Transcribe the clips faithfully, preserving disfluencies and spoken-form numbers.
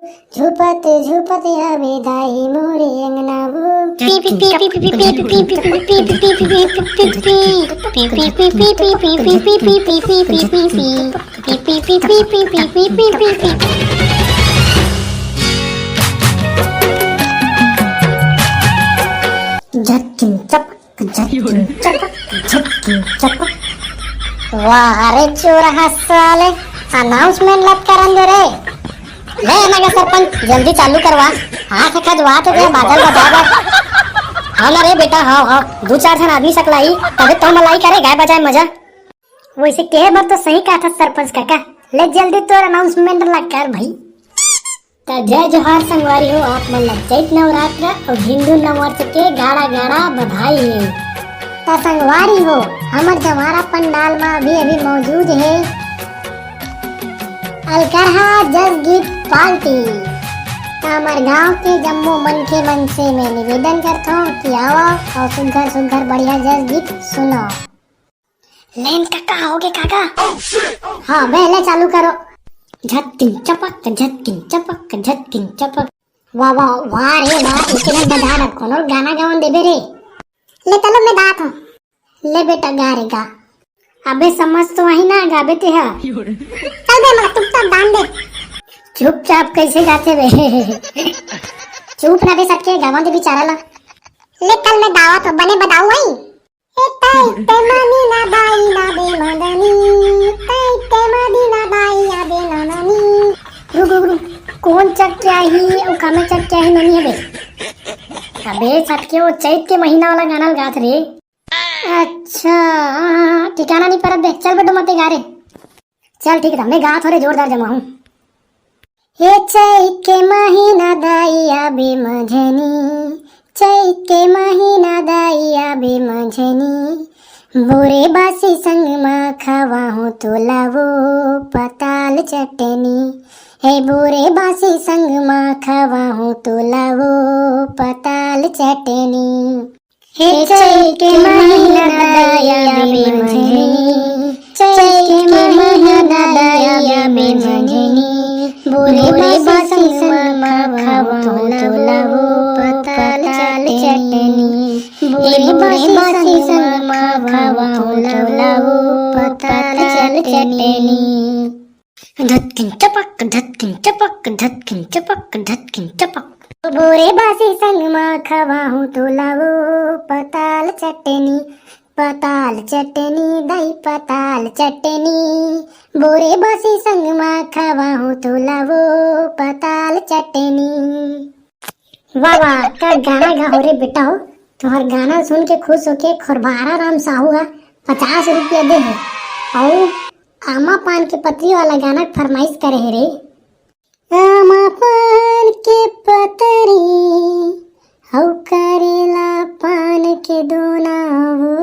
झुपत झुपत आबे दाई मोरे अंगना वो। झटकिन चपक, झटकिन चपक, झटकिन चपक। वाह रे चोरहा साले, अनाउंसमेंट लत करन दे रे। ले ना गे सरपंच, जल्दी चालू करवा। हाथ खजवा तो गया बादल बजा दे। हाँ ना रे बेटा, हाँ हाँ, दू चार झन आदमी सकलाई, तबे तो मलाई करे गाय बजाए मजा। वैसे कहे बर तो सही कहा था सरपंच काका। ले जल्दी तोर अनाउंसमेंट ला कर भाई। त जय जोहार संगवारी हो, आप मन ला चैत नवरात्र और हिंदू नववर्ष के गाड़ा गाड़ा बधाई है। त संगवारी हो, हमर जमारा पंडाल में अभी अभी मौजूद है अलकरहा जस गीत पार्टी। त हमर गांव के जम्मो मनखे मन से मैं निवेदन करथों कि आवा और सुघर सुघर बढ़िया जस गीत सुनो। लेन काका, होगे काका? हाँ बे, ले चालू करो। झटकिन चपक, झटकिन चपक, झटकिन चपक। वाह वाह वाह रे वाह, इतने बजा रहा, कोनो गाना गावन देबे रे। ले चलो मैं गात हूँ। ले बेटा गा रे गा। अबे समझ तो आई ना गाबे ते हा। चल बे मला चुपचाप दान दे। चुपचाप कैसे गाते बे? चुप ना बे सटके, गावन दे बेचारा ला। ले कल मैं गावत हूँ, बने बताऊ भाई। ए तै ते मनी ना दाई ना दे मदनी, तै ते मनी ना दाई या दे नननी। रुक रुक रुक, कौन चक क्या ही, ओ कामे चक क्या ही ननी है बे? अबे सटके, वो चैत के महीना वाला गाना गात रे। अच्छा हाँ, हाँ, हाँ, ठिकाना नहीं परत बे। चल बेटो मते गा रे। चल ठीक है, मैं गात हो रे जोरदार जमा हूँ। हे चैत के महीना दाई आबे मझनी, चैत के महीना दाई आबे मझनी, बोरे बासी संग मा खवाहूँ तोला वो पताल चटनी। हे बोरे बासी संग मा खवाहूँ तोला वो पताल चटनी। हे चैत के महीना दाई आबे मझनी, चैत के महीना दाई आबे मझनी, बोरे बासी संग मा खवाहूँ तोला वो पताल चटनी। बोरे बासी संग मा खवाहूँ तोला वो पताल चटनी। धतकिन चपक, धतकिन चपक, धतकिन चपक, धतकिन चपक। बोरे बासी संग मा खवाहूँ तोला वो पताल चटनी, पताल चटनी, दाई पताल चटनी। बोरे बासी संग मा खवाहूँ तोला वो पताल चटनी। वाह वाह, का गाना गा हो रे बेटा हो। तुम्हार गाना सुन के खुश होके खोरबारा राम साहू हा पचास रुपया दे है। अउ आमा पान के पतरी वाला गाना के फरमाइश करे हे रे। आमा पान के पतरी, हउ करेला पान के दोना वो।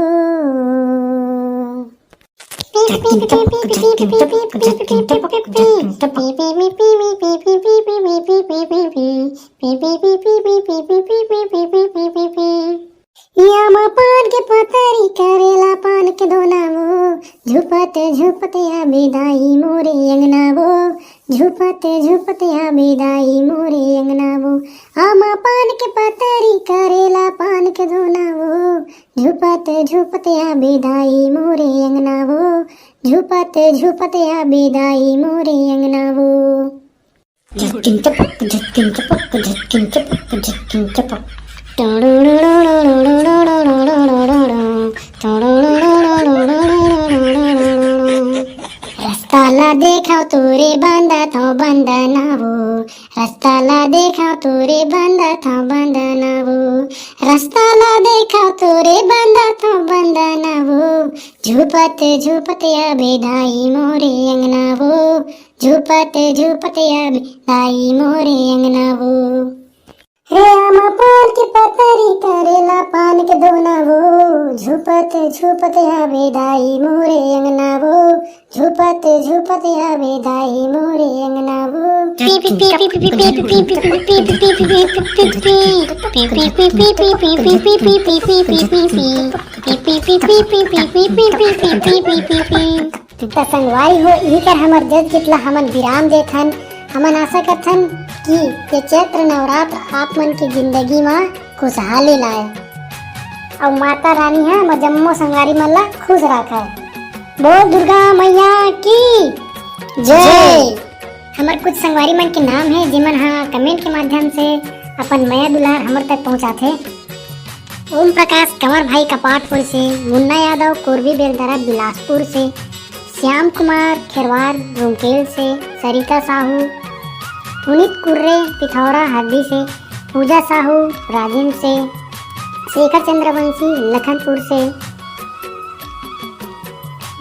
या मा पान के पतरी करेला पान के दोना वो, झुपत झुपत आबे दाई मोरे अंगना वो, झुपत झुपत आबे दाई मोरे अंगना वो। आमा पान के पतरी करेला पान के दोना वो, झुपत झुपत आबे दाई मोरे अंगना वो, झुपत झुपत आबे दाई मोरे अंगना वो। झटकिन चपक, झटकिन चपक, झटकिन चपक, झटकिन चपक। रस्ता ला देखाव तोरे बंदा थो बंदना वो, रस्ता ला देखाव तोरे बंदा थो बंदना वो, रस्ता ला देखाव तोरे बंदा थो बंदना वो, झुपत झुपत आबे दाई मोरे अंगना वो, झुपत झुपत आबे दाई मोरे अंगना वो। हे आमा पान के पतरी करेला पान के दोना वो, झुपत झुपत आबे दाई मोरे अंगना वो, झुपत झुपत आबे दाई मोरे अंगना वो। त संगवारी हो, इही कर हमर जस गीत ला हमन विराम देथन। हमन आशा करथन कि ये चैत्र नवरात्र आप मन के जिंदगी म खुशहाली लाए, अउ माता रानी ह म जम्मो संगवारी मन ला खुश राखय। बोल दुर्गा मैया की जय। हमर कुछ संगवारी मन के नाम हे, जेमन ह कमेंट के माध्यम से अपन मया दुलार हमर तक पहुंचाथे। ओम प्रकाश कंवर भाई कपाटपुर से, मुन्ना यादव कोरबी बेलदरा बिलासपुर से, श्याम कुमार खेरवार रूमकेल से, सरिता साहू, पुनीत कुर्रे पिथौरा हरदी से, पूजा साहू राजिम से, शेखर चंद्रवंशी लखनपुर से,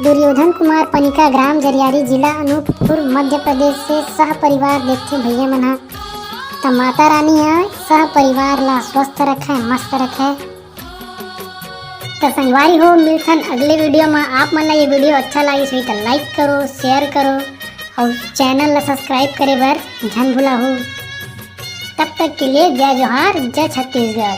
दुर्योधन कुमार पनिका, ग्राम जरियारी, जिला अनूपपुर, मध्य प्रदेश से सह परिवार देखथे भैया मन ह। त माता रानी ह सह परिवार ला स्वस्थ रखे, मस्त रखे। त संगवारी हो, मिलथन अगले वीडियो म। आप मन ला ये वीडियो अच्छा लागिस होही त लाइक करो, शेयर करो अउ चैनल ला सब्सक्राइब करे बर झन भुलाहू। तब तक के लिए जय जोहार, जय छत्तीसगढ़।